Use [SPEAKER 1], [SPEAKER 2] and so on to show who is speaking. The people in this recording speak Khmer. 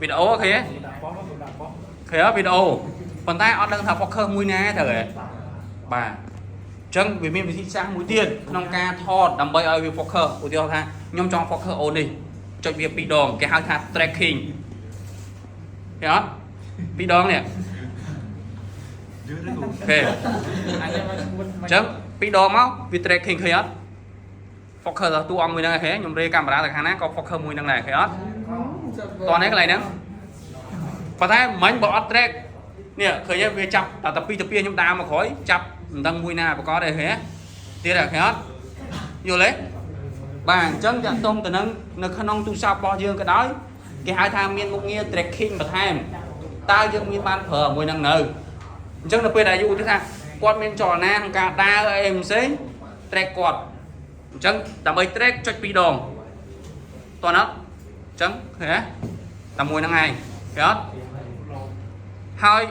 [SPEAKER 1] វីដេអូឃើញទេ
[SPEAKER 2] ដាក់ប៉ុស្ដាក់ប៉ុស្
[SPEAKER 1] ឃើញអត់វីដេអូប៉ុន្តែអត់ដឹងថា focus មួយណាត្រូវទេបាទអញ្ចឹងវាមានវិធីសាស្ត្រមួយទៀតក្នុងការថតដើម្បីឲ្យវា focus ឧទាហរណ៍ថាខ្ញុំចង់ focus អូននេះចុចវាពីរដងគេហៅថា tracking ឃើញអត់ពីរដងនេះ
[SPEAKER 2] យឺតទេគ្រូ
[SPEAKER 1] OK
[SPEAKER 2] អញមកឈួត
[SPEAKER 1] អញ្ចឹងពីរដងមកវា tracking ឃើញអត់ focus ដល់តួអង្គមួយហ្នឹងឯងខ្ញុំរេកាមេរ៉ាទៅខាងណាក៏ focus មួយហ្នឹងដែរឃើញអត់តោះនេះកន្លែងហ្នឹងប៉ុន្តែមិញបើអត់ track នេះឃើញទេវាចាប់តែតែពីរទៅពីរខ្ញុំដើរមកក្រោយចាប់មិនដឹងមួយណាប្រកបទេឃើញទេទៀតឃើញអត់យល់ទេបាទអញ្ចឹងតាក់ទងទៅនឹងនៅក្នុងទូរស័ព្ទរបស់យើងក៏ដោយគេហៅថាមានមុខងារ tracking បន្ថែមតើយើងមានបានប្រើមួយហ្នឹងនៅអញ្ចឹងនៅពេលដែលយូរទៅថាគាត់មានចលនាក្នុងការដើរអីផ្សេង track គាត់អញ្ចឹងដើម្បី track ចុចពីរដងតោះណាត់អញ្ចឹងឃើញទេតែមួយហ្នឹងឯងឃើញអត់ហើយ